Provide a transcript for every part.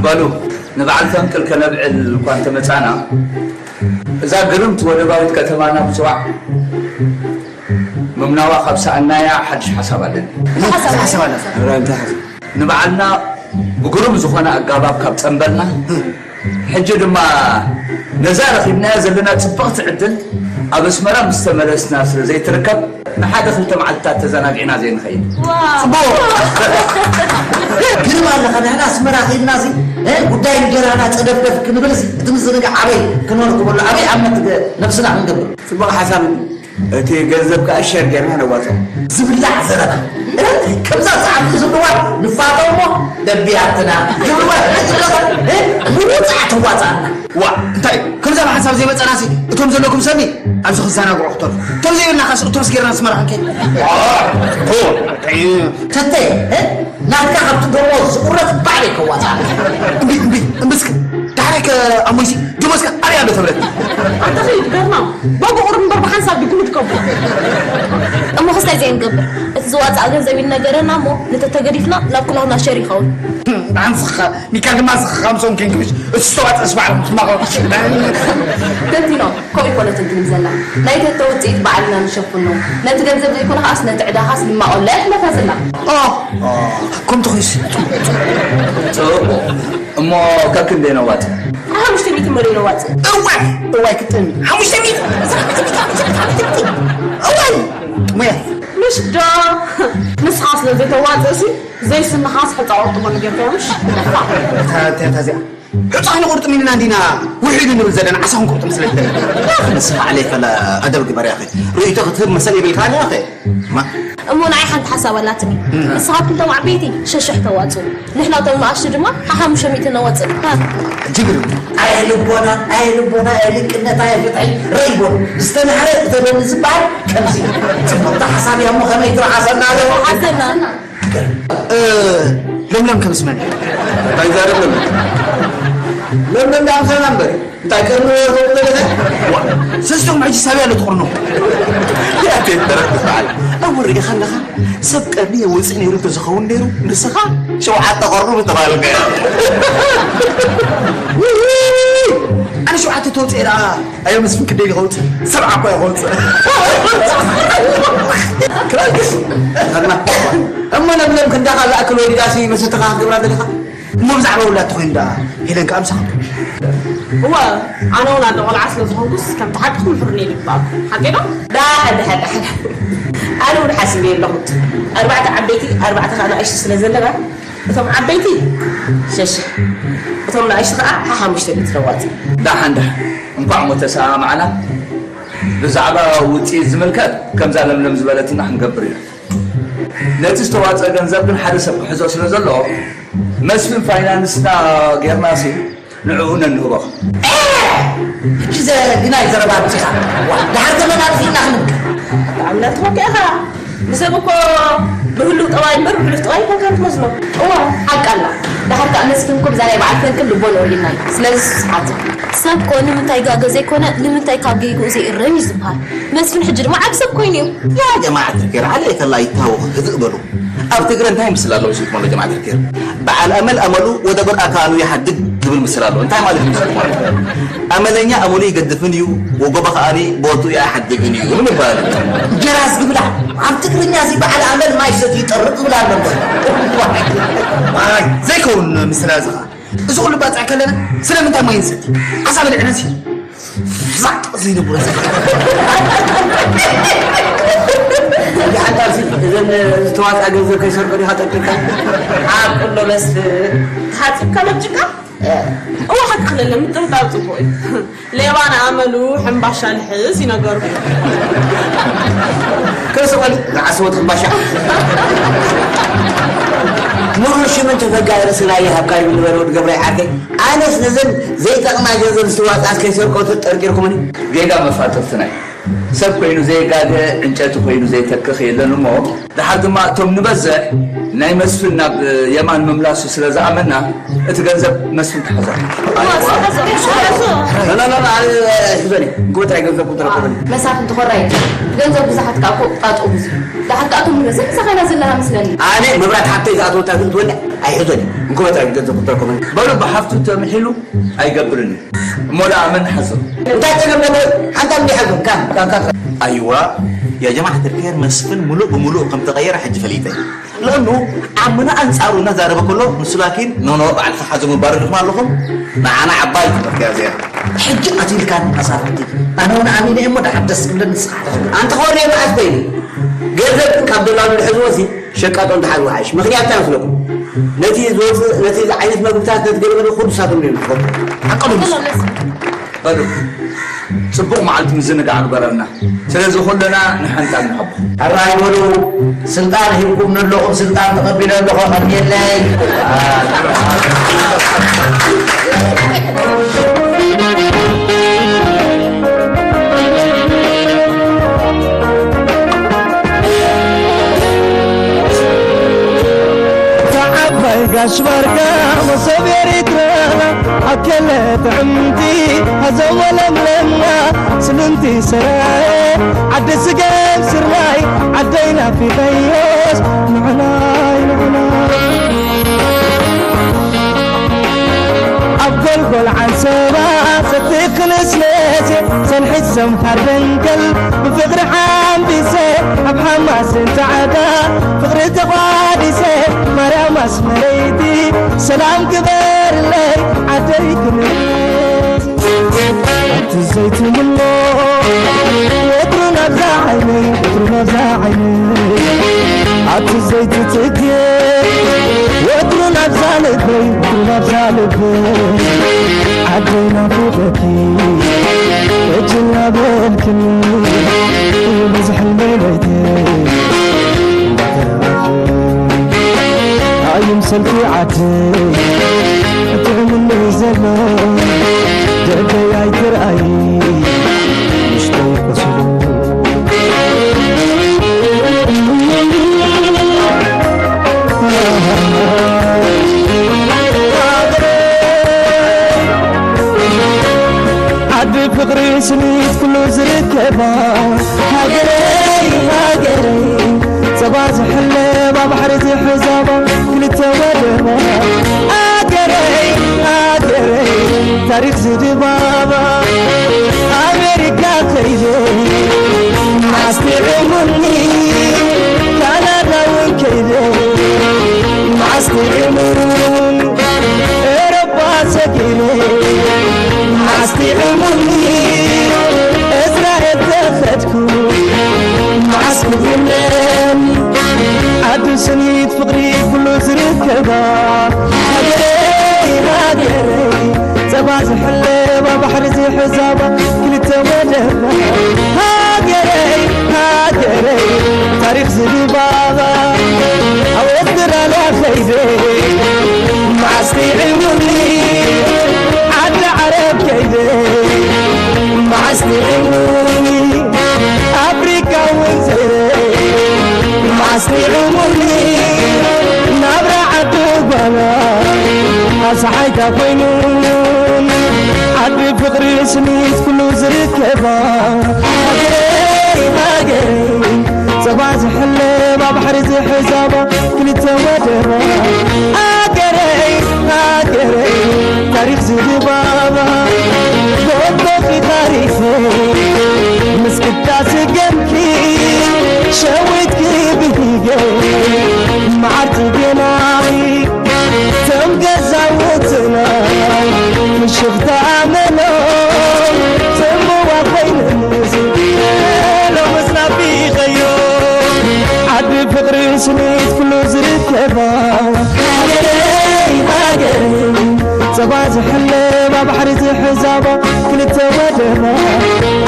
በሉ፣ ንበዓል ፈንቅል ከነብዕል እኳ እንተመጻና፣ እዛ ግርምቲ ወደባዊት ከተማና ምጽዋዕ ምምናዋ ካብ ሰኣናያ ሓድሽ ሓሳብ ኣለኒ። እንታይ ሓሳብ? እንታይ ሓሳብ ኣላ? ንበዓልና ብግሩም ዝኾነ ኣጋባብ ካብ ጸንበልና፣ ሕጂ ድማ ነዛ ረኺብናያ ዘለና ጽብቕቲ ዕድል ኣብ ኣስመራ ምስ ተመለስና ስለ ዘይትርከብ፣ ንሓደ ክልተ መዓልትታት ተዘናጊዕና ዘይንኸይድ። ጽቡቕ። ግርም ኣለኻ። ንሕና ኣስመራ ኸይድና ሲ፣ እ፣ ጉዳይ እንጀራና ጸደፍደፍ ክንብል ሲ፣ እቲ ምዝንጋዕ ኣበይ ክንወርድ ክብሎ፣ ኣበይ ኣብ መትገ ነብስና ክንገብር? ጽቡቕ ሓሳብ። እቲ ገንዘብ ከኣ ሸር ጌርና ነዋጽኦ። ዝብላዕ ዘረባ። እ፣ ከምዛ ሰዓት ዝስልዋ ንፋጠው እሞ ደቢያትና። ግብርዋ፣ እ፣ ምውጻዕ ተዋጻና። ዋ፣ እንታይ ከምዛ ብሓንሳብ ዘይመጸናሲ፣ እቶም ዘለኩም ሰኒ ኣብዚ ክዘናግዑ ክተርፉ። እቶም ዘይብልናኻስ እቶስ ጌርና ኣስመራ ክንከይድ? ኦ፣ ኦ፣ እንታይ? ተተይ፣ እ? ናትካ ካብቲ ደሞዝ ዝቁረጽ ባዕለይ ከዋጽኣልካ። እምቢ፣ እምቢ፣ እምቢ እስከ። ዳሕራይ ከ ኣሞይሲ ደሞዝካ ኣበይ ኣሎ ተብለኒ? ኣንተ ኸይድ ገርና፣ በብቑር እምበር ብሓንሳብ ድግምት ከቡ። እሞ ክስታይ ዘይንገብር፣ እቲ ዝዋጽኣ ገንዘብ ይነገረና እሞ፣ ነተተገዲፍና ናብ ኩላህና ሸር ይኸውን። ብሓንስኻ ሚካ ድማ ዝኸምሶም ኬንክብሽ፣ እሱ ዝተዋጽእስ ባዕሉ ትማኸ። ተንቲኖ፣ ከምኡ ይኮነትን ትብል ዘላ። ናይ ተተ ውጽኢት ባዕልና ንሸፍኖ። ነቲ ገንዘብ ዘይኮነ ከኣስ ነቲ ዕዳኻስ ንማቐሎ እያ ትመታዘላ። ኦ፣ ኦ፣ ከምቲ ኮይስ። ጽቡቕ። እሞ ከክንደይ ነዋጽእ? ሓሙሽተ ሚእቲ እሞ ነዋጽእ። እዋይ፣ እዋይ ክትጥሚ። ሓሙሽተ ሚእቲ፣ ሓሙሽተ ሚእቲ፣ ሓሙሽተ ሚእቲ፣ ሓሙሽተ ሚእቲ። እዋይ፣ ሙያ። ምሽ ዶ? ንስኻ ስለ ዘይተዋጽእሲ፣ ዘይስንኻስ ሕጻ ቁርጥሞ ነገር ከሙሽ። እታ፣ እታ፣ እታ እዚኣ። ሕጻ ክንቁርጥም ኢልና እንዲና ውሒዱ ንብል ዘለና፣ ዓሳ ክንቁርጥም ስለ ዝደለና። يا أخي، ንስኻ ዓለይ ፈላ ኣደብ ግበር፣ يا أخي። ርእይቶ ክትህብ መሰል የብልካን፣ يا أخي። ማ? እሞ ንዓይ ሓንቲ ሓሳብ ኣላትኒ። እም። ንስኻትኩም እቶም ዓበይቲ ሸሽሕ ተዋጽኡ። ንሕና እቶም ንኣሽቱ ድማ ሓሓሙሽተ ሚእቲ ነወጽእ። ሃ። ጅግር። ኣየ ልቦና፣ ኣየ ልቦና፣ ኣየ ልቅነት፣ ኣየ ፍትሒ። ረይቦን ዝተናህረ እተደሊ ዝበሃል ከምዚ። ጽቡቕቲ ሓሳብ እያ እሞ ከመይ ትረሓሰና ኣለዎ? ሓሰና። እ፣ ለምለም ከምስ መን? እንታይ ዛረብ ለምለም? ለምለም ዳም ሰላም በል። እንታይ ቀርኒ ወርዶ ለለተ? ዋ፣ ሰስቶም ሕጂ ሳብያ ለትቆርኖ። ያቴ ተረክ በዓል። ኣብ ርኢኻ ኣለኻ? ሰብ ቀርኒ የውፅእ ነይሩ እንተዝኸውን ነይሩ፣ ንስኻ ሸውዓተ ቆርኑ ምተባልከ። ኣነ ሸውዓተ ተውፅኤ ደኣ ኣየ መስፍን ክንደይ ከውፅእ? ሰብዓ እኳ ይኸውፅእ። ክላግስ። እሞ ለምለም ክንዳኻ ዝኣክል ወሊዳሲ መሰተኻ ክትገብራ ደሊኻ? እሞ ብዛዕባ ውላድ ተኾይኑ ደኣ ሄለን ከኣ ምሳኻ። እወ፣ ኣነ እውን ኣደ ቆልዓ ስለ ዝኾንኩስ ከምቲ ሓቂ ክምሕሩኒ ይግባእ። ሓቂ ዶ? ደሓን፣ ደሓን፣ ደሓን። ኣነ እውን ሓሲበዮ ኣለኹ። ኣርባዕተ ዓበይቲ፣ ኣርባዕተ ከኣ ንኣሽቱ ስለ ዘለና፣ እቶም ዓበይቲ ሸሽ፣ እቶም ንኣሽቱ ከኣ ሓሓሙሽተ ሚእቲ ነዋጽእ። ደሓን፣ ደሓን። እንኳዕ እሞ ተሰማማዕና። ብዛዕባ ውጽኢት ዝምልከት፣ ከምዛ ለምለም ዝበለትና ክንገብር ኢና። ነቲ ዝተዋጽአ ገንዘብ ግን ሓደ ሰብ ክሕዞ ስለ ዘለዎ፣ መስፍን ፋይናንስና ጌርናሲ ንዕኡ ነንህቦ። ሕጂ ዘ-፣ ግናይ ዘረባ ኣምጺኻ። ዋ፣ ደሓር ዘመን ኣጥፊእና ክንብል። ብኣምላኽ ተወቂዕኻ። ንሰብ እኮ ብህሉው ጠባይ እምበር ብሕሉፍ ጠባይ ኣይኮንካን ትመስሎ። እዋ፣ ሓቂ ኣላ። ደሓር ከኣ መስፍን እኮ ብዛ ናይ በዓል ፈንቅል ልቦ ነውሪልና እዩ። ስለዚ ስሓት። ሰብ እኮ ንምንታይ ጋገ ዘይኮነ፣ ንምንታይ ካብ ጌግኡ ዘይእረም እዩ ዝበሃል። መስፍን ሕጂ ድማ ዓቢ ሰብ ኮይኑ እዩ። يا جماعة الخير، عليك الله يتهوخ، هدئ በሉ። ኣብ ትግረ እንታይ ምስላ ኣለዎ ዝብልኩም ኣሎ ጀማዓት ርኬር? በዓል ኣመል ኣመሉ ወደ በርኣ ከኣኑ ይሓድግ ዝብል ምስላ ኣለዎ። እንታይ ማለት እዩ ምስሉ ማለት? ኣመለኛ ኣመሉ ይገድፍን እዩ፣ ወጎበ ከኣኒ ቦቱ ይሓድግን እዩ ንምባል። ጀራስ ክብላ ኣብ ትግርኛ እዚ በዓል ኣመል ማይ ሰትዩ ይጠርቅ ክብላ ኣሎ። ማይ ዘይከውን ምስላ እዚ ኸኣ። እዚ ኩሉ ባጽዕ ከለና ስለምንታይ ማይ ንሰቲ? ዓሳ በሊዕናሲ ዛቅ ዘይነብሮ ሰብ። ሓንታ እዘን ዝተዋፅኣ ገንዘብ ከይሰርቆ ዲኻ ጠርጥርካ? ሓቁ ኣሎ መስፍን። ተሓፂብካ መጭቃ? እዋ ሓቂ ክለለ ምጥርጣር ፅቡቅ እዩ። ሌባ ንኣመሉ ሕምባሻ ልሕስ ይነገሩ። ከስቆል ዝዓሰወት ሕምባሻ። ምሩር ሽምን ተፈጋሪ ስናየ ሃብካ ይብል ነበረ ወዲ ገብረ ይዓርከይ። ኣነስ ነዘን ዘይጠቕማ ገንዘብ ዝተዋፅኣት ከይሰርቆ ተጠርጢርኩምኒ? ጌጋ መፋጥርትና እዩ። ሰብ ኮይኑ ዘይጋገ ዕንጨቲ ኮይኑ ዘይተክኽ የለን እሞ፣ ደሓር ድማ እቶም ንበዝሕ ናይ መስፍን ናብ የማን ምምላሱ ስለ ዝኣመና፣ እቲ ገንዘብ መስፍን ክሕዞ። ላ፣ ላ፣ ላ፣ ላ፣ ኣነ ኣይሕዞን እየ። እንኮ ጥራይ ገንዘብ ቁጥረ ኮበኒ። መሳፍንቲ ኮራይ፣ ገንዘብ ብዙሓት ከኣ እኮ ጣጥኡ ብዙ። ደሓር ከኣ እቶም ንበዝሕ ምሳኻ ኢና ዘለና መስለኒ። ኣነ መብራት ሓብተይ ዝኣተወታ ትእትወኒ ኣይሕዞን እየ። እንኮ ጥራይ ገንዘብ ቁጥረ ኮበኒ። በሉ ብሓፍቱ ተምሒሉ ኣይገብርን እዩ። እሞ ደኣ መን ሓዞ? እንታይ ጸገም ኣለዎ? ሓንታ እንዲ ሓዞ። ካን፣ ካን፣ ካን። ኣይዋ፣ ያ ጀማዓት ኣልከይር መስፍን ሙሉእ ብሙሉእ ከም ተቐየረ ሕጂ ፈሊጠ። ለእኑ ዓምና ኣንጻሩ እናዛረበ ከሎ ንሱ ላኪን ኖ ኖ ባዕልኻ ሓዞ ምባል ርኢኹም ኣለኹም። ንዓና ዓባይ ትምህርቲ እያ እዚኣ። ሕጂ ቀቲልካኒ መሳፍንቲ። ኣነ እውን ኣሚነ እየ እሞ ደሓር ደስ ክብለኒ ንስኻ ሓዞ። ኣንተ ኾነ መዓስ ኮይኑ? ገንዘብ ካብ ደላሉ ንሕዝዎ ሲ ሸቃጦ እንተሓዝዎ ሓይሽ። ምኽንያት እንታይ መስለኩም? ነቲ ዝወፅእ፣ ነቲ ዓይነት መግብታት፣ ነቲ ገለ ገለ ኩሉ ንሳቶም እዮም ዝፈልጡ። ሓቆም እዩ። በሉ፣ ጽቡቕ መዓልቲ ምዝንጋዕ ግበረልና። ስለዚ ኩልና ንሓንታ ንሓቦ። ሕራይ በሉ፣ ስልጣን ሂብኩም ነለኹም፣ ስልጣን ተቐቢለ ኣለኹ፣ ቀንየለይ። እታ ዓባይ ጋሽ ባርካ መሶብ ኤሪትራ ኣከለ ጥዕምቲ ሃዘወ ለምለምና ስልንቲ ሰራየ ዓዲ ስገም ስርናይ ዓደይ ናፊቐዮስ ንዕናይ ንዕናይ ኣብ ጎልጎል ዓንሰባ ሰቲ ክንስነሴ ሰንሒት ሰምሃር ደንገል ብፍቕሪ ሓምቢሰ ኣብ ሓማስን ጻዕዳ ፍቕሪ ተቋዲሰ ማርያም ኣስመረይቲ ሰላም ግበርለይ ዓደይ ክንስ ኣቲ ዘይትምኖ ወትሩ ናብዛ ዓይነይ ወትሩ ናብዛ ዓይነይ ኣቲ ዘይትትጌ ወትሩ ናብዛ ልበይ ወትሩ ናብዛ ልበይ ዓደይ ናፍቆትኪ እጅ እናበልክኒ ብዙሕ ሕልመይ ለይተይ እንዳተረኣኽን ኣይምሰልኪ ዓደይ ጥዕምኒ ዘሎ ደደይ ኣይትርኣይ ውሽጠይ ቆሲሉ ዓዲ ፍቕሪ ስኒት ኩሉ ዝርከባ ሃገረይ ሃገረይ ጸባ ዝሕለባ ባሕሪ ዝሕዛባ ክልተ ወደባ ሃገረይ ሃገረይ ታሪኽ ዝድባባ ኣሜሪካ ከይደ መዓስ ጥዒሙኒ ካናዳ እውን ከይደ መዓስ ጥዒሙኒ ኤሮፓ ሰጊረ መዓስ ጥዒሙኒ እስራኤል ተኸድኩ መዓስ ክብለኒ ዓዲ ስኒት ፍቕሪ ኩሉ ዝርከባ ሃገረይ ሃገረይ ጸባ ዝሕለባ ባሕሪ ዝሕዛባ ክልተ ወደባ ሃገረይ ሃገረይ ታሪኽ ዝድባባ ኣብ ኣውስትራልያ ከይደ መዓስ ጥዒሙኒ ዓዲ ዓረብ ከይደ መዓስ ጥዒሙኒ ኣፍሪካ እውን ዘይረ እንዳ ኮይኑን ዓዲ ፍቕሪ ስኒት ኩሉ ዝርከባ ሃገረይ ሃገረይ ጸባ ዝሕለባ ባሕሪ ዝሕዛባ ክልተ ወደባ ሃገረይ ሃገረይ ታሪኽ ዝድባባ ጎቦኺ ታሪኽ ምስ ቅዳሴ ገምኪ ሸዊትኪ ብሂገ መዓርኪ ጌናኺ እቶም ገዛውትና ምሽኽታ መኖም ጽምዋ ኮይነን ሎምስ ናፊቐዮ ዓዲ ፍቕሪ ስኒት ኩሉ ዝርከባ ሃገረይ ሃገረይ ጸባ ዝሕለባ ባሕሪ ዝሕዛባ ክልተ ወደባ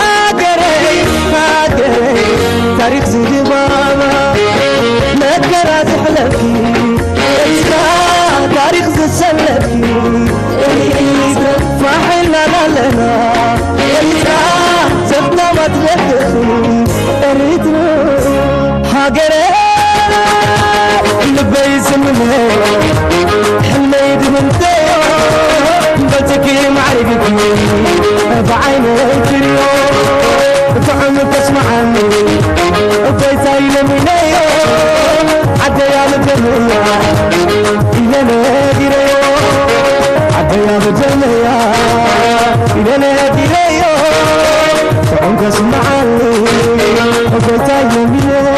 ሃገረይ ሃገረይ ታሪኽ ዝድባባ መከራ ዝሕለፍኪ ኤርትራ ታሪኽ ዝሰለፍኪ ኤርትራ ፋሕ ኢልና ኣለና ኤርትራ ዘኽታማት ወደኺ ኤርትራ ሃገረ ልበይ ዝምነ ሕልመይ ድምንተዮ በትኪ ማዕሪግኪ ብዓይነይ ክሪዮ ብጣዕሚ ተስማዓኒ ጎይታይ ለሚነዮ ዓደያ ልደለያ ኢለ ነጊረዮ ዓደያ ልደለያ ኢለ ነጊረዮ ጥዑም ከስምዓኒ ጎይታይ ለሚነዮ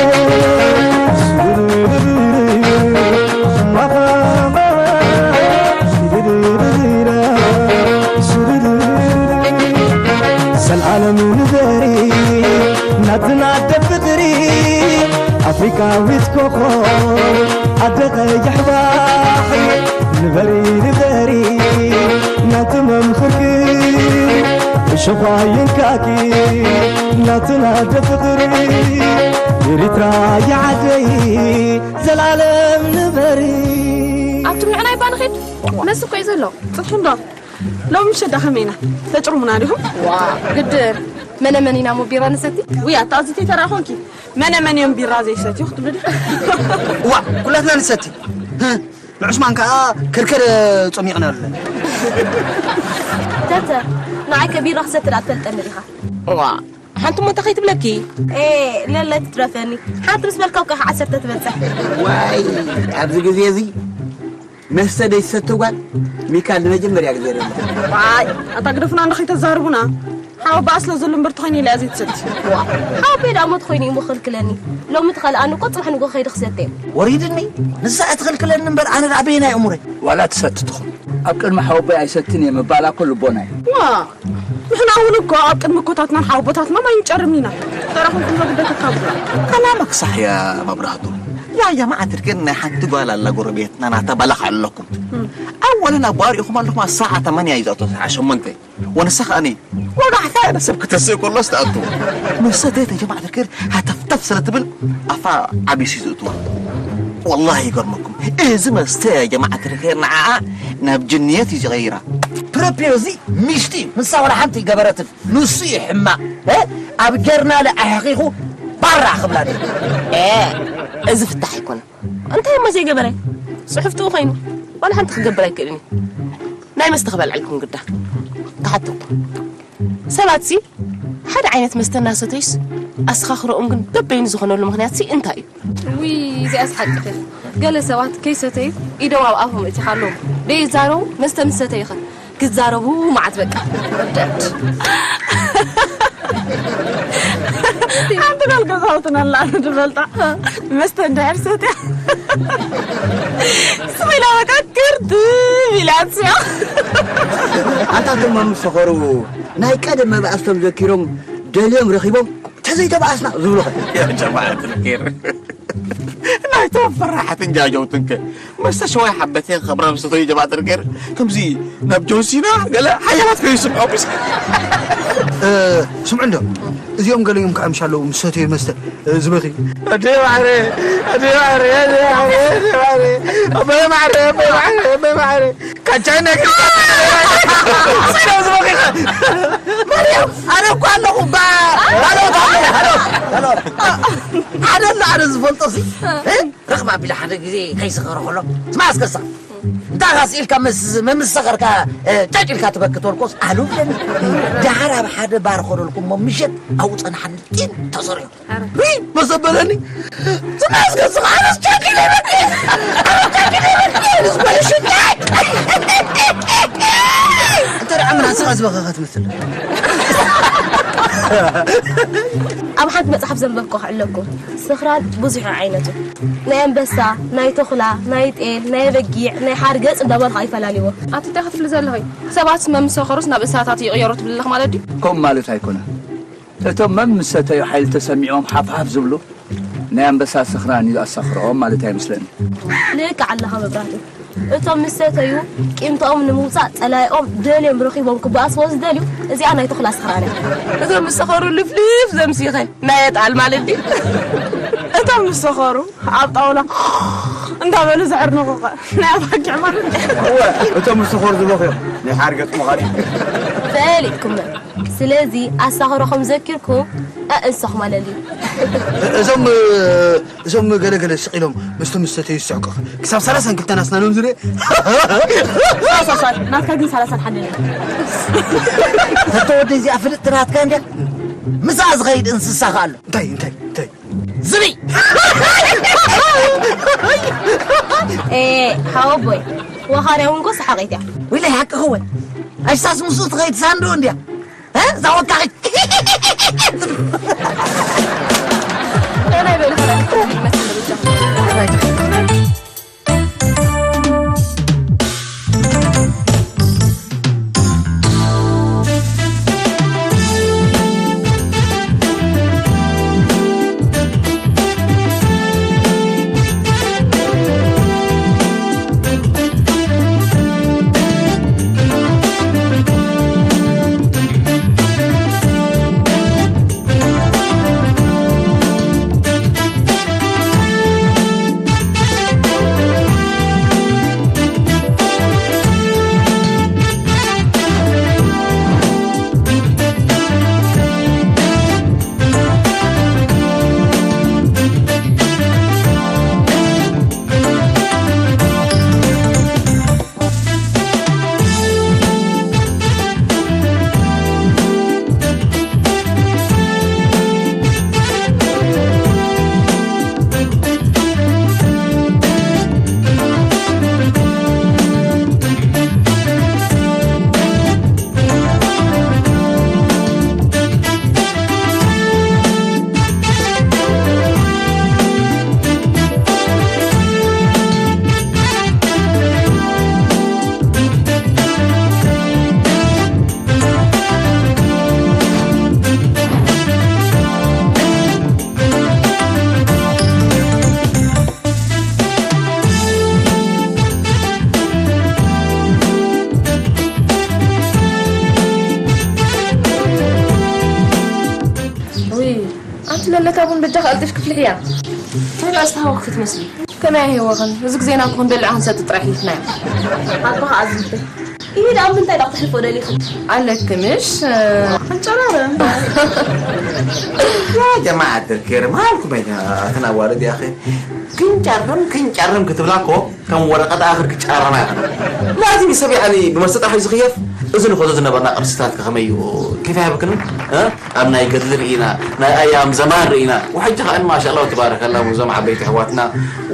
ዘልዓለም ንበሪ ናትና ኣደ ፍቕሪ ኣፍሪካዊት ኮኾብ ኣደ ቀይሕ ባሕሪ ንበሪ ንበሪ ናቲ መምኽርኪ እሾኳ ይንካኪ ናትና ኣደ ፍቕሪ ኤሪትራ የዓደይ ዘልዓለም ንበሪ ኣብቲ ምዕናይ እባ ንኺድ መስ እኮ እዩ ዘሎ ጽፍሑ እንዶ ሎሚ ምሸት ዳ ከመይ ኢና ተጭርሙና ዲኹም ዋ ግድን መነ መን ኢና ሞ ቢራ ንሰቲ ውይ ኣታ ኣዝቲ ተራ ኮንኪ መነ መን እዮም ቢራ ዘይሰትዩ ክትብሊ ዲኺ ዋ ኩላትና ንሰቲ ንዑስማን ከዓ ከርከር ጾሚቕና ኣለና ተተ ንዓይ ከቢራ ክሰቲ ዳ ትፈልጠኒ ዲኻ ዋ ሓንቲ ሞታ ከይትብለኪ ኤ ለለ ትትረፈኒ ሓንቲ ምስ በልካ እኮ ዓሰርተ ትበፅሕ ዋይ ኣብዚ ግዜ እዚ መስተ ደይትሰቲ ጓል ሚካል ንመጀመርያ ግዜ ረ ዋይ ኣታ ግደፉና እንዶ ከይተዛርቡና ሓወባኣ ስለ ዘሎ እምበር ተኾይኑ ኢለ እያ ዘይትሰቲ ሓወበይ ዳ ሞት ኮይኑ እዩ ምኽልክለኒ ሎሚ ትኸልኣኒ እኮ ፅባሕ ንጎ ከይደ ክሰተ ወሪድኒ ንሳ እትኽልክለኒ እምበር ኣነ ዳ በየናይ እሙረይ ዋላ ትሰቲ ትኹን ኣብ ቅድሚ ሓወቦይ ኣይሰትን እየ ምባላ እኮ ልቦና እዩ ዋ ንሕና እውን እኮ ኣብ ቅድሚ እኮታትናን ሓወቦታትና ማይ ንጨርም ኢና ተረኹምኩም ዘጉደተካ ብላ ከላመክ ሳሕ እያ መብራህቱ ያ ጀማዓት ግን ናይ ሓንቲ ጓል ኣላ ጎረቤትና ናታ በላኽ ኣለኩም ኣወለን ኣብ ባሪኹም ኣለኹም ኣሳዓ ተማንያ እዩ ዝኣቶ ሰዓ ሸሞንተ ወንሳ ከኣኒ ወጋሕታ ያለ ሰብ ክተስእ ከሎስ ትኣቱ መሰተየት ጀማዓት ርክር ሃተፍተፍ ስለ ትብል ኣፋ ዓቢሱ ዝእትዋ ወላሂ ይገርመኩም እዚ መስተ ጀማዓት ርክር ንዓኣ ናብ ጅንየት እዩ ዝቐይራ ፕረፕዮ እዚ ሚሽቲ ንሳ ወላ ሓንቲ ይገበረትን ንሱ እዩ ሕማቕ ኣብ ጀርናለ ኣሕኺኹ ባራ ክብላ እዚ ፍታሕ ኣይኮነን እንታይ እሞ ዘይገበረ? ጽሑፍ ትኡ ኮይኑ ዋላ ሓንቲ ክገብር ኣይክእልን እዩ። ናይ መስተ ክበልዐልኩም ግዳ። ክሓተኩም። ሰባት ሲ ሓደ ዓይነት መስተ እናሰተዩስ ኣሰኻኽረኦም ግን በበይኑ ዝኾነሉ ምኽንያት ሲ እንታይ እዩ? ውይ እዚኣስ ሓቅኺ። ገለ ሰባት ከይሰተዩ ኢዶም ኣብ ኣፎም እቲኻ ኣለዎም ደይዛረቡ መስተ ምስ ሰተዩኸ? ክዛረቡ መዓት በቃ ወደድ ሓንቲ ጓል ገዛውትና ኣላ ኣነ ዝፈልጣ መስተ እንድሕር ሰትያ ስሚላ በቃ ክርትም ኢላ ትስዮ ኣታ ድማ ምስ ሰኸሩ ናይ ቀደም መባእስቶም ዘኪሮም ደልዮም ረኺቦም ተዘይተባኣስና ዝብሉ ኸ ጀማዓት ልኬር ናይቶም ፈራሓትን ጃጀውትንከ መስተ ሸዋይ ሓበቴ ኸብረ ምስተተዩ ጀማዓት ልኬር ከምዚ ናብ ጆንሲና ገለ ሓያላት ከይስምዖ ቢስ ስምዑ እንዶ እዚኦም ገለ እዮም ከዓ ምሻለዉ ምሰተዩ መስተ ዝበኺ ኣደ ማዕረ ኣደ ማዕረ ኣደ ማዕረ ኣደ ማዕረ ኣበይ ማዕረ ኣበይ ማዕረ ኣበይ ማዕረ ካቻይና ግን ስለ ዝበኺ ማርያም ኣነ እኮ ኣለኹ ባ ሃሎ ሃሎ ሃሎ ሓደ ኣሎ ኣነ ዝፈልጦ ሲ ረኽባ ቢላ ሓደ ግዜ ከይስኸረ ከሎ ስማ ኣስከሳ እንታይ ካስ ኢልካ ምስ መምሰኸርካ ጨጭ ኢልካ ትበኪ ተልኮስ ኣሉ ብለኒ። ደሓር ኣብ ሓደ ባር ኸደልኩ እሞ ምሸት ኣብኡ ጸናሓኒ ጢን ተሰሪዑ። ውይ መሰበለኒ። ዝናስከ ስኻ ኣነስ ጨጭ ኢለ በኪ ኣነስ ጨጭ ኢለ በኪ ንስበለ ሽጫጭ። እንተ ደኣ ምናስኻ ዝበኸኸ ትመስል። ኣብ ሓንቲ መጽሓፍ ዘንበብኩ ክዕለኩም። ስኽራን ብዙሕ እዩ ዓይነቱ። ናይ ኣንበሳ፣ ናይ ተኹላ፣ ናይ ጤል፣ ናይ በጊዕ፣ ናይ ሓርገጽ እንዳበልካ ይፈላልይዎ። ኣቲ እንታይ ክትብሊ ዘለኺ? ሰባት መምሰኸሩስ ናብ እንስሳታት ይቕየሩ ትብሊ ኣለኺ ማለት ድዩ? ከምኡ ማለት ኣይኮነን። እቶም መምሰተዩ ሓይሊ ተሰሚዖም ሓፍሓፍ ዝብሉ ናይ ኣንበሳ ስኽራን እዩ ኣሳኽርኦም ማለት ኣይመስለኒ። ልክዕ ኣለኻ መብራህቱ። እቶም ምስ ሰተዩ ቂምታኦም ንምውፃእ ፀላኢኦም ደልዮም ረኺቦም ክበኣስዎ ዝደልዩ እዚኣ ናይ ተኹላ ስኽራን እያ። እቶም ምስ ሰኸሩ ልፍልፍ ዘምሲኸ ናይ ኣጣል ማለት ድዩ? እቶም ምስ ሰኸሩ ኣብ ጣውላ እንዳበሉ ዘዕርንቑ ኸ ናይ ኣባጊዕ ማለት ድዩ? እወ እቶም ምስ ሰኸሩ ዝበኽዮም ናይ ሓርገፅ ምዃን እዩ። ፈሊጥኩመ። ስለዚ ኣሳኽሮኹም ዘኪርኩም ኣእንሰኹም ኣለልዩ። እዞም እዞም ገለገለ ስቕ ኢሎም ምስቶም ዝሰተዩ ዝስሕቁ ክሳብ ሰላሳን ክልተን ኣስናኖም ዝርእ። ሶሶ ናትካ ግን ሰላሳን ሓደን እዩ። እቶ ወደይ እዚኣ ፍልጥቲ ናትካ እንድያ። ምስኣ ዝኸይድ እንስሳ ከ ኣሎ። እንታይ እንታይ እንታይ ዝብኢ። ኤ ሓወቦይ ወኻርያ እውን ኮ ሰሓቒት እያ። ወይለይ ሓቂ ክወን ኣሽሳስ ምስኡ ትኸይድ ሳንዶ እንድያ። እ? እዛ ወካኺት ደህና ይበሉ ይመስል ብቻ። ኣንቲ ለለታ ቡን በጃ ክኣልጥሽ ክፍልሕያ እንታይ ደኣ ዝተሃወኽኪ ትመስሊ ከመይ ኣይህወኽን እዚ ግዜና እኮ ክንበልዕ ክንሰቲ ጥራሕ ሒልፍናዮ ኣባ ከኣ ዝምተ ይሄ ደኣ ምንታይ ደኣ ክተሕልፎ ደሊኺ ኣለኪ ምሽ ኣጨራረ ያ ጀማዓት ደልኬር ማልኩም ኣይና ኣተን ኣዋልድ ያኸ ክንጨርም ክንጨርም ክትብላ እኮ ከም ወረቐት ኣኽር ክጫረና ኢኻ። ላዚም ሰብ ያኒ ብመስጠ ጥራሕ እዩ ዝኽየፍ። እዚ ንኸዶ ዝነበርና ቅርስታት ከመይ እዩ ከፍ ያብክን ኣብ ናይ ገድሊ ርኢና ናይ ኣያም ዘማን ርኢና ወሕጂ ከኣ ማሻላ ተባረከላ እዞም ዓበይቲ ኣሕዋትና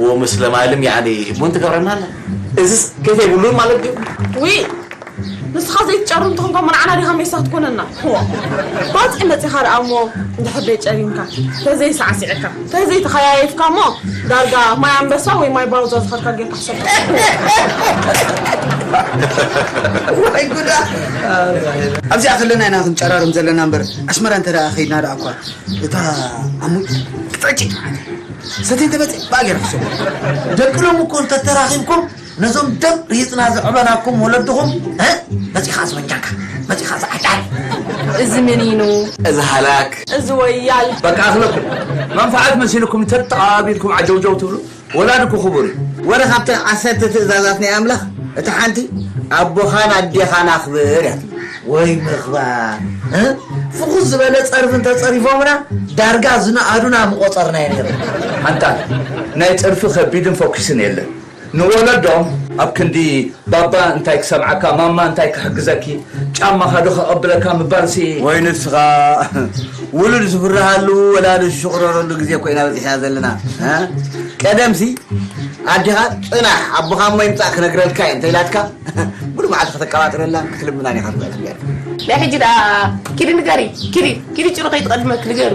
ወምስለ ማልም ያኒ ቡን ትገብረና ኣላ። እዚስ ከፍ የብሉን ማለት ድዩ? ውይ ንስኻ ዘይትጨርም ተኾንካ እሞ ንዓና ዲኻ ሜሳ ክትኮነና? እዋ ባጽዕ መጺኻ ደኣ እሞ እንድሕር ደይጨሪምካ፣ ተዘይሳዕሲዕካ፣ ተዘይተኸያየፍካ እሞ ዳርጋ ማይ ኣንበሳ ወይ ማይ ባውዛ ዝኸድካ ጌርካ ሕሰብ። ወይ ጉዳ ኣብዚኣ ከለና ኢና ክንጨራርም ዘለና እምበር ኣስመራ እንተ ደኣ ከይድና ደኣ እኳ እታ ኣሙይ ክትዕጭ ሰተይ ተመጽእ ብኣ ገይራ ሕሰብ ደቂ ሎም እኮ እንተተራኺብኩም ነዞም ደም ሪጽና ዘዕበናኩም ወለድኹም እ መጺኻ እዚ ወንጃልካ መጺኻ እዚ ዓዳል እዚ ምኒኑ እዚ ሃላክ እዚ ወያል በቃ ኣኽለኩም መንፍዓት መሲልኩም ተጠቓቢልኩም ዓጀውጀው ትብሉ ወላድ እኮ ክቡር እዩ ወረ ካብተን ዓሰርተ ትእዛዛት ናይ ኣምላኽ እታ ሓንቲ ኣቦኻን ኣዴኻን ኣኽብር እያ ትብል ወይ ምኽባር እ ፍኹስ ዝበለ ጸርፊ እንተጸሪፎምና ዳርጋ ዝነኣዱና ምቖጸርና እዩ ነይሩ ሓንታ ናይ ጸርፊ ከቢድን ፈኲስን የለን ንወለዶም ኣብ ክንዲ ባባ እንታይ ክሰምዓካ፣ ማማ እንታይ ክሕግዘኪ፣ ጫማኻ ዶ ከቐብለካ ምባልሲ። ወይ ንስኻ ውሉድ ዝፍርሃሉ ወላዲ ዝሽቕረረሉ ግዜ ኮይና በፂሕና ዘለና። እ? ቀደምሲ ኣዴኻ ጽናሕ ኣቦኻ እሞ ይምጻእ ክነግረልካ እየ እንተኢላትካ፣ ሙሉ መዓልቲ ከተቀባጥረላን ክትልምናን ኢኻ ትውዕል ነርካ። ናይ ሕጂ ደኣ ኪዲ ንገሪ፣ ኪዲ፣ ኪዲ ጭሩ ከይትቐድመኪ ንገሪ።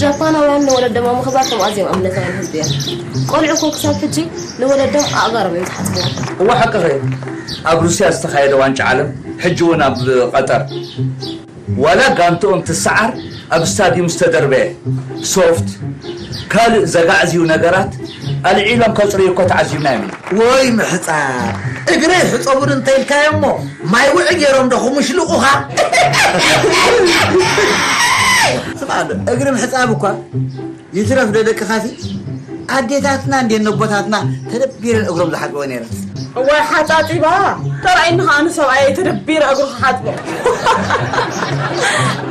ጃፓናውያን ንወለዶም ኣብ ምኽባር ከም ኣዝዮም እምነታውያን ህዝቢ እዮም። ቆልዑ እኮ ክሳብ ሕጂ ንወለዶም ኣእጋሮም እዮም ዝሓጽብዎም። እወ ሓቅኺ። ኣብ ሩስያ ዝተኻየደ ዋንጫ ዓለም፣ ሕጂ እውን ኣብ ቀጠር፣ ዋላ ጋንትኦም ትሰዓር ኣብ ስታድዩም ዝተደርበየ ሶፍት፣ ካልእ ዘጋዕዝዩ ነገራት ኣልዒሎም ከጽርዩ እኮ ተዓዚብናዮም ኢና። ወይ ምሕጻብ፣ እግረይ ሕጸቡኒ እንተኢልካዮ እሞ ማይ ውዒ ገይሮም ዶ ክምሽልቑኻ? ስምዓ፣ እግሪ ምሕጻብ እኳ ይትረፍ ዶ ደቅኻሲ፣ ኣዴታትና እንዴ ነቦታትና ተደቢረን እግሮም ዝሓጽበ ነይረን። እዋይ ሓጻጺባ፣ ተራእይኒ ኸኣ ንሰብኣየይ ተደቢረ እግሩ ክሓጽቦ።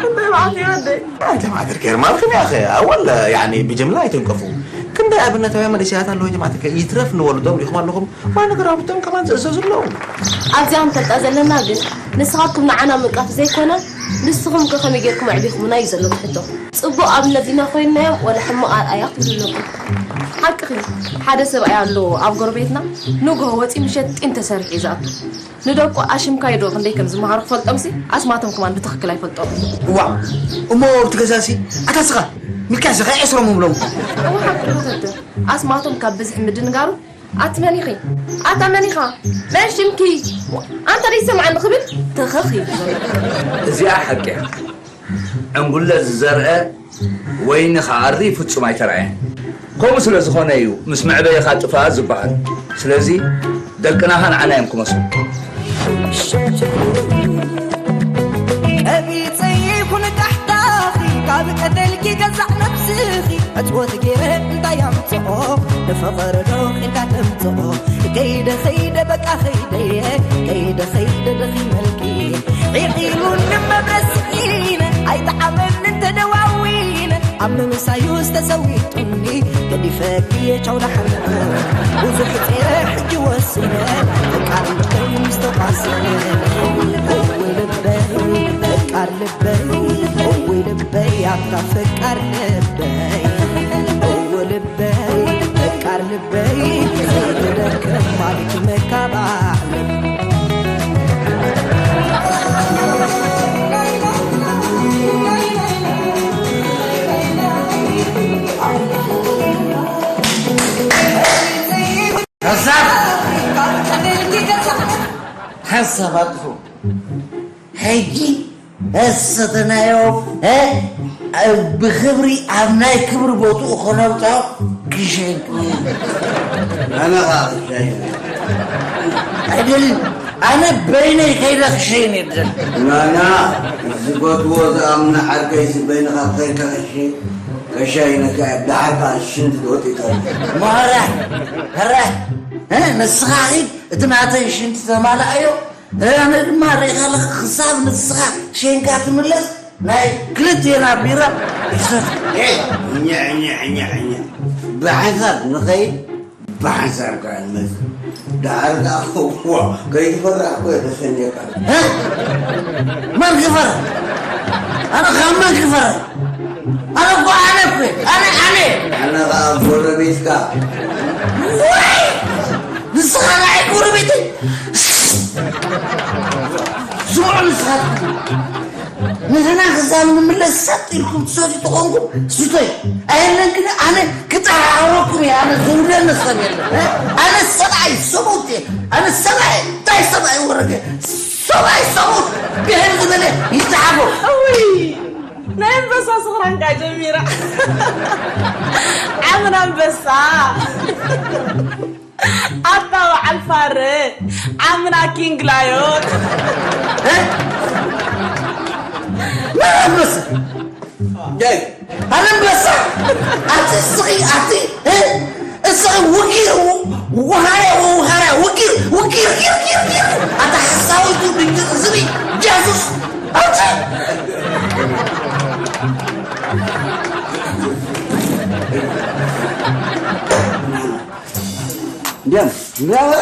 እንታይ ማለት እዩ ኣደይ? أنت ما تذكر مالكم يا أخي، أول يعني بجملة تنقفوا. كم ده أبنة يا مدرسة هذا اللي هو جماعة يترف نولدهم يخمر لهم. ዋይ ነገር ኣብቶም ከማን ዝእዘዙ ኣለዉ። ኣብዚኣ ንፈልጣ ዘለና ግን ንስኻትኩም ንዓና ምንቃፍ ዘይኮነ፣ ንስኹም ከ ከመይ ጌርኩም ኣዕቢኹምና እዩ ዘሎ እቲ ሕቶ። ጽቡቕ ኣብነት ዲና ኮይንናዮም ወላ ሕማቕ ኣርኣያ ክትብሉ ኣለኩም። ሓቅኺ፣ ሓደ ሰብኣይ ኣሎ ኣብ ጎረቤትና፣ ንግሆ ወጺኡ ምሸት ጢም ተሰሪሑ እዩ ዝኣቱ። ንደቁ ኣሽምካይ ዶ ክንደይ ከም ዝመሃሩ ክፈልጦምሲ ኣስማቶም ከማን ብትኽክል ኣይፈልጦም። እዋ፣ እሞ ኣብቲ ገዛሲ ኣታ ስኻ ሚልክያስ ኸ ዕስሮም ምብሎም። እዋ ሓቂ ዶ ተተ፣ ኣስማቶም ካብ ብዝሒ ምድንጋሩ ኣቲ መን ኢኺ? ኣታ መን ኢኻ? መን ሽምኪ? ኣንታ ደይሰምዓኒ ክብል ተኸኽ ኢሉ ዘሎ። እዚኣ ሓቂ እያ። ዕንጉለ ዝዘርአ ወይኒ ክኣሪ ፍጹም ኣይተራእየን። ከምኡ ስለ ዝኾነ እዩ ምስ መዕበይኻ ጥፋ ዝበሃል። ስለዚ ደቅናኻ ንዓና እዮም ክመስሉ። ቀቢጸ ይኹን ቃሕታኺ ካብ ቀተልኪ ገዛእ ነብስኺ ዕጽወት ገይረ እንታይ ኣምጽኦ ንፍቕሪ ዶ ኺንካ ተምጽኦ ከይደ ኸይደ በቃ ኸይደየ ከይደ ኸይደ ደኺመልኪ ዒቒሉኒ መብረስኺነ ኣይጠዓመንን ተደዋዊነ ኣብ ምምሳዩ ዝተሰዊጡኒ ገዲፈኪ ቻው ደሓን ብዙሕ ጸረ ሕጂ ወሲነ ፍቃር ልበይ ምስተቋሰነ እው ልበይ ፍቃር ልበይ እው ልበይ ኣታ ፍቃር ልበይ እው ልበይ ፍቃር ልበይ ዘይትደክም ማለት መካባዕል ሓሳብ ሓሳብ ኣጥፉ። ሕጂ እሰተናዮ፣ እ፣ ብኽብሪ ኣብ ናይ ክብሪ ቦትኡ ከነብጽሖ ክሸይን ክብል። ኣነ ኸኣ ክሸይን። ኣይደልን። ኣነ በይነይ ከይደ ክሸይን እየ ዝደሊ። ናና፣ ዝፈትዎ ዝኣምኖ ዓርከይሲ በይንኻ ከይድካ ክሸይን፣ ከሸይነካ እየ። ደሓር ከኣ ሽንቲ ትወጢ ተሎ። ማራ፣ ረ፣ እ፣ ንስኻ ኺድ እቲ ናተይ ሽንቲ ተማልኣዮ። ኣነ ድማ ርኢኻ ኣለኻ፣ ክሳብ ንስኻ ሸንካ ትምለስ ናይ ክልቴና ቢራ ይሰት። ኤ፣ እኛ፣ እኛ፣ እኛ፣ እኛ። ብሓንሳብ ንኸይድ፣ ብሓንሳብ ከኣ ንመጽእ። ደሓር ከኣ፣ ዋ፣ ከይትፈርሕ እኮ እየ ተሰንየካ። እ? መን ክፈርሕ? ኣነ ካብ መን ክፈርሕ? ኣነ እኮ ኣነ እኮ እየ። ኣነ፣ ኣነ። ኣነ ከኣ ጎረቤትካ። ወይ! ንስኻ ንዓይ ጎረቤተይ? ስምዑ ንስኻትኩም። ንሕና ክሳብ ንምለስ ሰጥ ኢልኩም ትሰትዩ ተኾንኩም ስቶይ። ኣየለን ግን ኣነ ክጠራረወኩም እየ። ኣነ ዘውደነ ሰብ የለን። ኣነ ሰብኣይ ሰብኡት እየ። ኣነ ሰብኣይ እንታይ ሰብኣይ ወረደ? ሰብኣይ ሰብኡት ብሄር ዝበለ ይተሓጎ። እውይ! ናይ ኣንበሳ ስኽራንካ ጀሚራ። ዓምና ኣንበሳ። ኣታ በዓል ፋረ፣ ዓምና ኪንግ ላዮን። እ? መን ኣንበሳ? ደይ። ኣረ ኣንበሳ! ኣቲ እስኺ፣ ኣቲ፣ እ? እስኺ ውጊር፣ ው-፣ ውሃርያ፣ ውሃርያ፣ ውጊር፣ ውጊር፣ ጊር፣ ጊር፣ ጊር። ኣታ ሓሳዊቱ ድንግር ዝብኢ፣ ጃሱስ። ኣቲ! እንዴ ደም እንዳበላ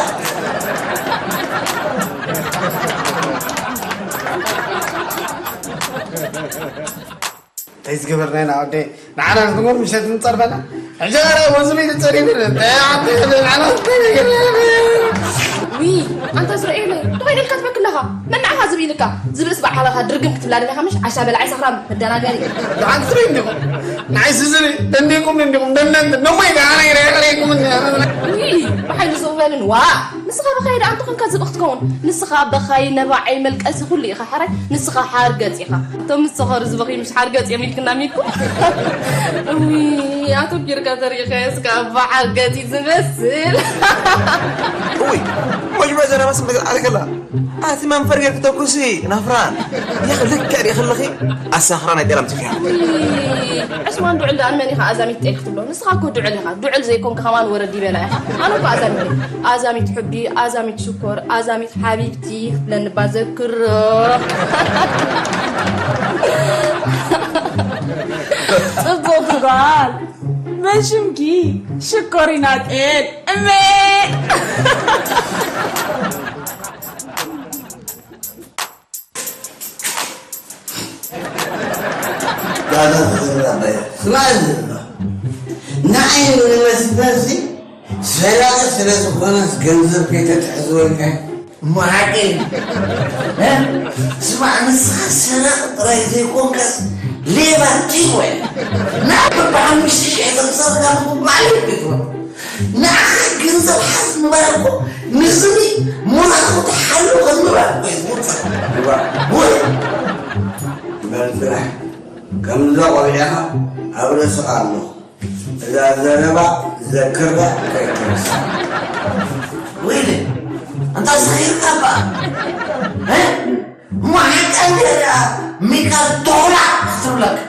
እንታይ ዝገበርና ኢና ወደይ? ንዓና ክትጎር ምሸት ንጸርበና። ሕጂ ኸኣ ወዚ ቤት ጸሪቡ ንዓና ዊ ኣንታ ዝረኤለ እንታይ ኢልካ ትበክ ኣለኻ? መን ንዓኻ ዝብ ኢልካ? ዝብእስ በዓልኻ ድርግም ክትብላ ደሊኻ ምሽ? ዓሻ በላዓይ ሰኽራም መደናገሪ። ደሓን ትርኢ እንዲኹም። ንዓይ ስዝሪ ደንዲኩም እንዲኹም። ደንደን ደሞይ ከኣ ናይ ረኸረይኩም እንዲ። ዊ ብሓይሉ ሱቕ በልን ዋ። ንስኻ በኻይ ደኣ እንተኾንካ ዝብእ ክትከውን። ንስኻ በኻይ ነባዓይ መልቀሲ ኩሉ ኢኻ። ሓራይ ንስኻ ሓርገጽ ኢኻ። እቶም ዝሰኸሩ ዝበኽዩ ምሽ ሓርገጽ እዮም ኢልክና ሚኩ። ዊ ኣቶ ጊርካ ተሪኸ እስካ እባ ሓርገጽ እዩ ዝመስል። እውይ መጅመ ዘረባ ስም ነገር ኣልከላ ኣቲ መንፈር ጌር ክተኩሲ ናፍራን ያኽ ልክዕ ዲኽልኺ ኣሳኽራ ናይ ጤላም ትፊያ ዕስማን ዱዕል ደኣ ንመን ኢኻ ኣዛሚት ጤል ክትብሎ? ንስኻ እኮ ዱዕል ኢኻ። ዱዕል ዘይኮንካ ከማን ወረድ ይበላ ኢኻ። ኣነ እኮ ኣዛሚት እየ። ኣዛሚት ሑቢ፣ ኣዛሚት ሽኮር፣ ኣዛሚት ሓቢብቲ ክትብለኒ እባ ዘክሮ። ጽብቕቲ ጓል መን ሽምኪ? ሽኮሪና ጤል እመ ጋዛ ተዘራባያ ስማዕ ንዓይ ንመስበሲ ሰላም ስለ ዝኾነስ ገንዘብ ከይተትሕዝወልካ እሞ ሓቂ ስማዕ ንስኻ ሰራቂ ጥራይ ዘይኮንካስ ሌባ ቲወ ናብ ብሓሙሽተ ሽሕ ዘምሰልካ ማለት ንዓኻ ገንዘብ ሓዝ እምበር እኮ ንዝኒ ሞራኹ ትሓሉ ከዝምባ ወይ በል ስራሕ ከምዛ ቆቢዕኻ ኣብ ርእስኻ ኣሎ እዛ ዘረባ ዘክርካ ከይትረሳ ወይለ እንታ ሰኺርካ እባ እሞ ሓቃ እንተ ደኣ ሚካል ቶላ ክትብለካ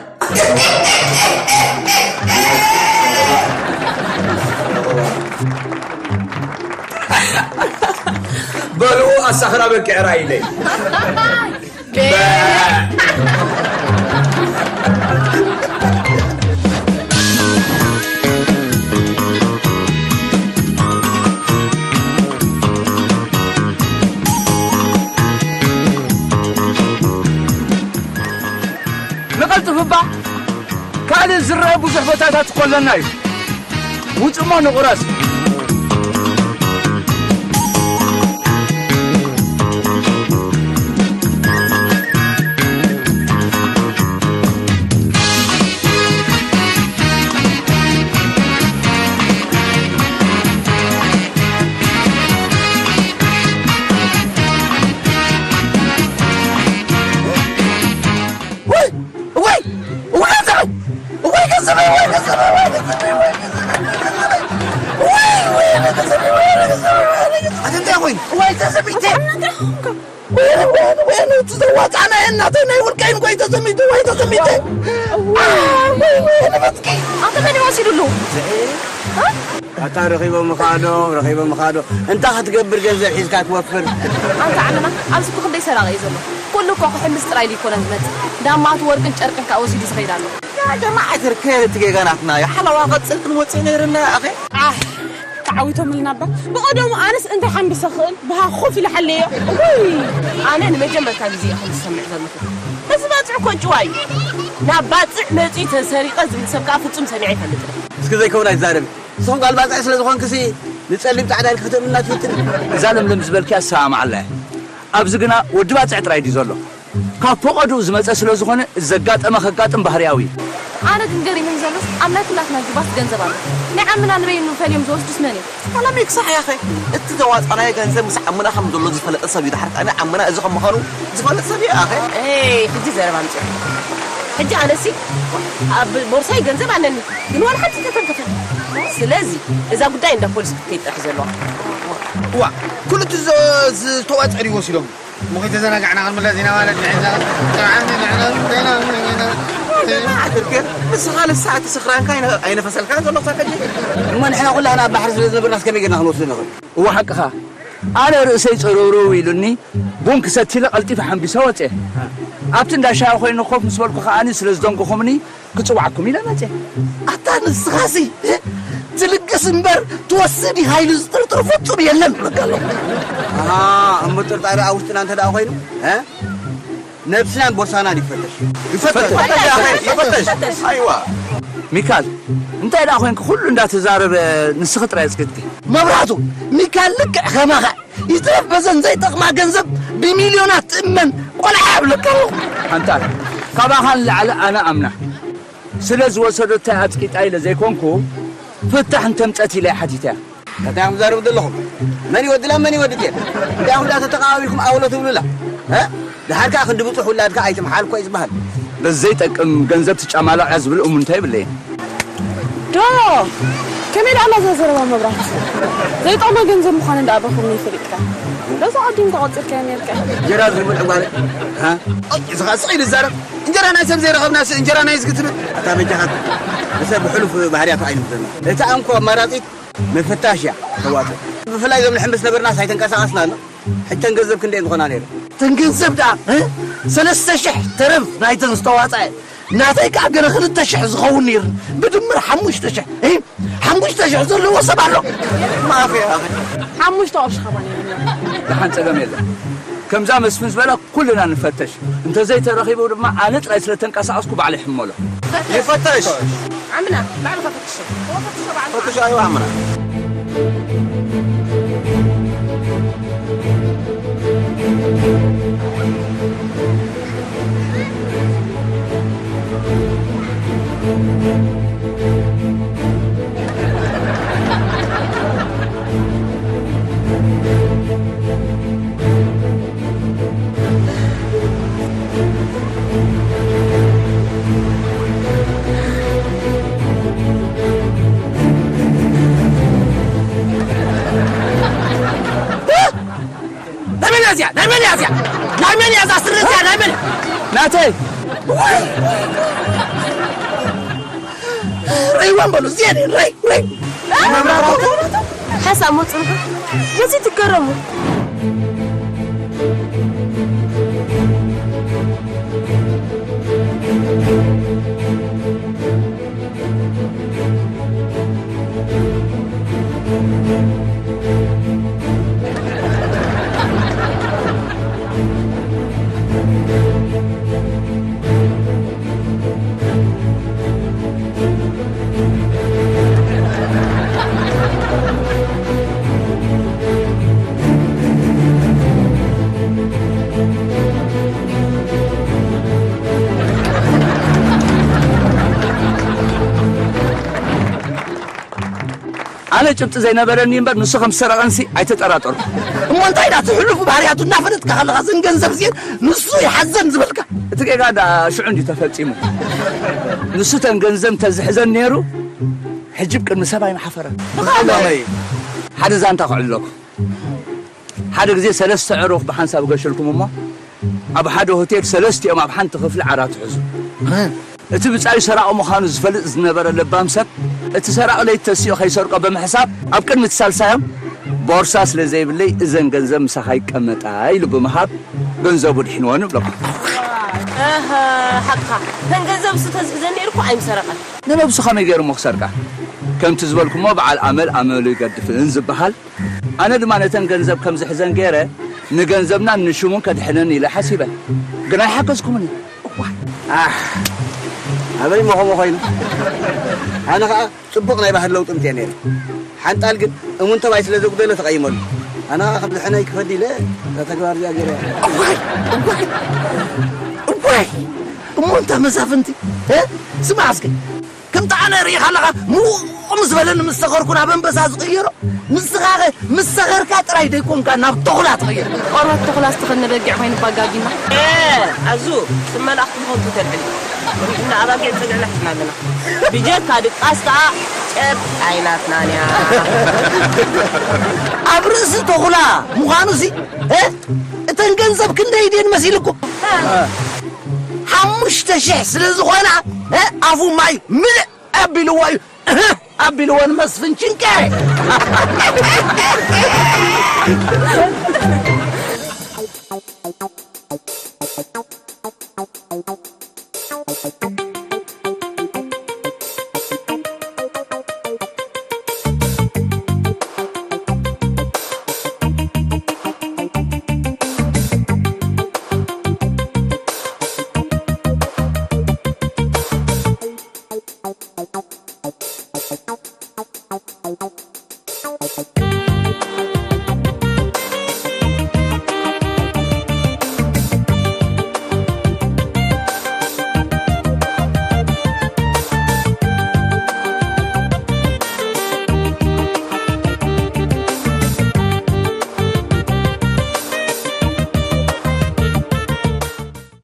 በልኡ ኣሳኽራ በኪ ዕራይ ኢለይ ንቐልጥፍ እባ ካልእ ዝረአ ብዙሕ ቦታታት እኮ ኣለና እዩ። ውጽሞ ንቑረስ። ኣተንታይ ኮይኑ ወይ ተሰሚተ ወይነ ወይነ ወይነ እቲ ዘዋፃና የናተ ናይ ውልቀይን ወይ ተሰሚቱ ወይ ተሰሚተ ወይ ወይ ንፈትኪ ኣንተ መን ይወሲዱሉ ኣታ ረኺቦም ምኻዶ ረኺቦም ምኻዶ እንታይ ክትገብር ገንዘብ ሒዝካ ትወፍር ኣንተ ዓለና ኣብዚ እኮ ክንደይ ሰራቂ እዩ ዘሎ ኩሉ እኮ ክሕምስ ጥራይ ዘይኮነ ዝመፅእ ዳማ እቲ ወርቅን ጨርቅን ከዓ ወሲዱ ዝኸይድ ኣሎ ያ ጀማዓ ትርከ እቲ ጌጋ ናትና እዩ ሓለዋ ቀፅል ክንወፅእ ነይርና ኣኸ ኣሕ ተዓዊቶምልና እባ ብቐደሙ ኣነስ እንታይ ሓንቢሰ ክእል ብሃ ኮፍ ኢለ ሓለዮ እይ ኣነ ንመጀመርታ ግዜ እየ ከምዚ ዝሰምዕ ዘለኹ እዚ ባፅዕ እኮ ጭዋ እዩ ናብ ባፅዕ መፂኡ ተሰሪቐ ዝብል ሰብ ከዓ ፍፁም ሰሚዐ ኣይፈልጥን እስኪ ዘይከውን ኣይትዛረቢ ንስኹም ጓል ባፅዕ ስለ ዝኾንክሲ ንፀሊም ፃዕዳ ኢልኪ ክተምና ትፍትን እዛ ለምለም ዝበልክያ ዝሰማማዓላ እያ ኣብዚ ግና ወዲ ባፅዕ ጥራይ ድዩ ዘሎ ካብ ፈቐድኡ ዝመጸ ስለ ዝኾነ እዚ ዘጋጠመ ከጋጥም ባህርያዊ እዩ። ኣነ ግን ገሪሙኒ ዘሎስ ኣብ ናይ ኩላትና ጁባስ ገንዘብ ኣሎ። ናይ ዓምና ንበይኑ ፈልዮም ዝወስዱስ መን እዮም? ሰላም ይክሳሕ ያኸ እቲ ዘዋፃናዮ ገንዘብ ምስ ዓምና ከም ዘሎ ዝፈለጠ ሰብ እዩ ድሓር ከኣ ናይ ዓምና እዚ ከም ምዃኑ ዝፈልጥ ሰብ እዩ ኣኸ። ኤይ ሕጂ ዘረባ ኣምፅኡ። ሕጂ ኣነሲ ኣብ ቦርሳይ ገንዘብ ኣለኒ ግን ዋላ ሓንቲ ተተንከፈት። ስለዚ እዛ ጉዳይ እንዳ ፖሊስ ክትከይድ ጥራሕ ዘለዋ። እዋ ኩሉ እቲ ዝተዋፀ ድዩ ወሲዶም? እሞ ከይተዘናጋዕና ክንምለስ ኢና ማለት ንሕና ጥርዓን ንሕና ንሕና ንሕና ኣድርገ ንስኻ ልሳዕ እቲ ስኽራንካ ኣይነ- ኣይነፈሰልካን ዘሎ ክሳብ ሕጂ እሞ ንሕና ኩላህና ኣብ ባሕሪ ስለ ዝነበርናስ ከመይ ጌርና ክንወስዶ ንኽእል እወ ሓቅኻ ኣነ ርእሰይ ጸረውረው ኢሉኒ ቡን ክሰቲ ኢለ ቀልጢፈ ሓንቢሰ ወጼ ኣብቲ እንዳ ሻሂ ኮይነ ኮፍ ምስ በልኩ ከኣኒ ስለ ዝደንጎኹምኒ ክጽውዓኩም ኢለ መጼ ኣታ ንስኻሲ ትልግስ እምበር ትወስድ ኢኻ ኢሉ ዝጥርጥር ፍጹም የለን እብለካ ኣለኹ። ኣሃ እሞ ጥርጣረ ኣብ ውሽጥና እንተ ደኣ ኮይኑ እ ነብስናን ቦርሳናን ይፈተሽ ይፈተሽ ይፈተሽ ኣይዋ ሚካል እንታይ ደኣ ኮንክ ኩሉ እንዳተዛረበ ንስኺ ጥራይ ኣጽቂጥኪ መብራቱ ሚካል ልክዕ ከማኻ ይትረፍ በዘን ዘይጠቕማ ገንዘብ ብሚልዮናት ትእመን ቆልዓ እብለካ ኣለኹ። ኣንታ ካባኻ ንላዕሊ ኣነ ኣምና ስለ ዝወሰደቶ ኣጽቂጣ ኢለ ዘይኮንኩ ፍታሕ እንተምጸት ኢለ ሓቲተያ። እንታይ ኢኹም ትዛረቡ ዘለኹም? መን ይወድላ መን ይወድል? እንታይ ኢኹም ዳ ተተቓባቢልኩም ኣውሎ ትብሉላ? እ? ድሓር ከኣ ክንዲ ብጹሕ ውላድካ ኣይትምሓል እኮ እዩ ዝበሃል። በዚ ዘይጠቅም ገንዘብ ትጫማላቕ እያ ዝብል እሙንታ የብለይን። ዶ ከመይ ደኣ ኣላ እዛ ዘረባ መብራት ዘይጠቕማ ገንዘብ ምዃኑ እንዳ ኣበኹም ይፈልጥካ ዶ ዝዓዲም ተቐጽልካ ነርካ እንጀራ ዝብል ዕጓለ እዚ ኸዓ ስቕ ኢሉ ይዛረብ እንጀራ ናይ ሰብ ዘይረኸብናስ እንጀራ ናይ ዝግ ትብል ኣታ በጃኻ ንሰብ ብሕሉፍ ባህርያቱ ኣይንምዘና እቲ ኣንኮ ኣማራፂት ምፍታሽ እያ ተዋፅኦ ብፍላይ ዞም ንሕምብስ ነበርናስ ኣይተንቀሳቐስና ኣሎ ሕጂ ተን ገንዘብ ክንደይ ዝኾና ነይረ ተን ገንዘብ ደኣ ሰለስተ ሽሕ ተረፍ ናይተን ዝተዋፀአ ናተይ ከዓ ገለ ክልተ ሽሕ ዝኸውን ነይርን ብድምር ሓሙሽተ ሽሕ ሓሙሽተ ሽሕ ዘለዎ ሰብ ኣሎ ማፍያ ሓሙሽተ ቅርሺ ከማን የብልና ደሓን ፀገም የለን ከምዛ መስፍን ዝበላ ኩልና ንፈተሽ እንተዘይተረኺቡ ድማ ኣነ ጥራይ ስለ ተንቀሳቐስኩ ባዕለ ይሕመሎ ይፈተሽ ዓምና ባዕልኻ ፈትሾ ፈትሾ ባዕልኻ ፈትሾ ኣይዋ ዓምና ናይ መን እያ እዚኣ ናይ መን እያ እዚኣ ናይ መን እያ እዛ ስረ እዚኣ ናይ መን ናተይ ርእይዋን በሉ እዚኤን ረይ ረይ ሓሳብ መፅንሑ በዚ ትገረሙ ኣነ ጭብጢ ዘይነበረኒ እምበር ንሱ ከም ዝሰረቐንሲ ኣይተጠራጠርኩ። እሞ እንታይ ዳ እቲ ሕሉፍ ባህርያቱ እናፈለጥካ ከለኻ እዘን ገንዘብ እዚአን ንሱ ይሓዘን ዝበልካ? እቲ ጌጋ ዳ ሽዑ እንዲ ተፈጺሙ። ንሱ ተን ገንዘብ እንተዝሕዘን ነይሩ ሕጂ ብቅድሚ ሰብ ኣይምሓፈረን። ብኸመይ? ሓደ ዛንታ ክዕለኩም። ሓደ ግዜ ሰለስተ ዕሩኽ ብሓንሳብ እገሽልኩም እሞ ኣብ ሓደ ሆቴል ሰለስቲኦም ኣብ ሓንቲ ክፍሊ ዓራት ይሕዙ። እቲ ብጻዩ ሰራቒ ምዃኑ ዝፈልጥ ዝነበረ ለባም ሰብ፣ እቲ ሰራቒ ለይቲ ተሲኡ ከይሰርቆ ብምሕሳብ፣ ኣብ ቅድሚ እቲ ሳልሳዮም፣ ቦርሳ ስለ ዘይብለይ እዘን ገንዘብ ምሳኻ ይቀመጣ ኢሉ ብምሃብ ገንዘቡ ድሒንዎ ንብለኩም። ኣህ ሓቅኻ እተን ገንዘብ እሱ ተዝሕዘን ነይሩ እኮ ኣይምሰረቐን። ንነብሱ ከመይ ገይሩ እሞ ክሰርቃ? ከምቲ ዝበልኩሞ በዓል ኣመል ኣመሉ ይገድፍን ዝበሃል ኣነ ድማ ነተን ገንዘብ ከም ዝሕዘን ገይረ ንገንዘብናን ንሽሙን ከድሕነን ኢለ ሓሲበ። ግን ኣይሓገዝኩምን። እዋይ! ኣሕ! ኣበይ እሞ ከምኡ ኮይኑ? ኣነ ኸኣ ጽቡቕ ናይ ባህሪ ለውጢ ኣምጺኤ ነይረ። ሓንጣል ግን እሙን ተባይ ስለ ዘጉደለ ተቐይመሉ። ኣነ ኸኣ ከም ዝሕነይ ክኸድ ኢለ እዛ ተግባር እዚኣ ገይረያ። እዋይ! እዋይ! እዋይ! እሞ እንታ መሳፍንቲ! እ? ስማዕ እስከ! ከምቲ ኣነ ርኢኻ ኣለኻ ምውቕ ምስ በለኒ ምስ ሰኸርኩ ናብ ኣንበሳ ዝቕየሮ ንስኻኸ ምስ ሰኸርካ ጥራይ ደይኮንካ ናብ ተኹላ ትቕየር። ቆርበት ተኹላ ዝተኸድነ በጊዕ ኮይኑ ባጋጊና። ኣዙ ስም መልኣኽቲ ብኸንቱ ተልዕል ኢና ኣባጊዕ ጽንዕና ሒዝና ኣለና ብጀካ ድቃስ ከኣ ጨብ ኣይናትናን እያ። ኣብ ርእሲ ተኹላ ምዃኑሲ እተን ገንዘብ ክንደይ ድየን መሲልኩም? ሓሙሽተ ሽሕ ስለ ዝኾና ኣፉ ማይ ምልእ ኣቢልዎ እዩ ኣቢልዎ ንመስፍን ጭንቀ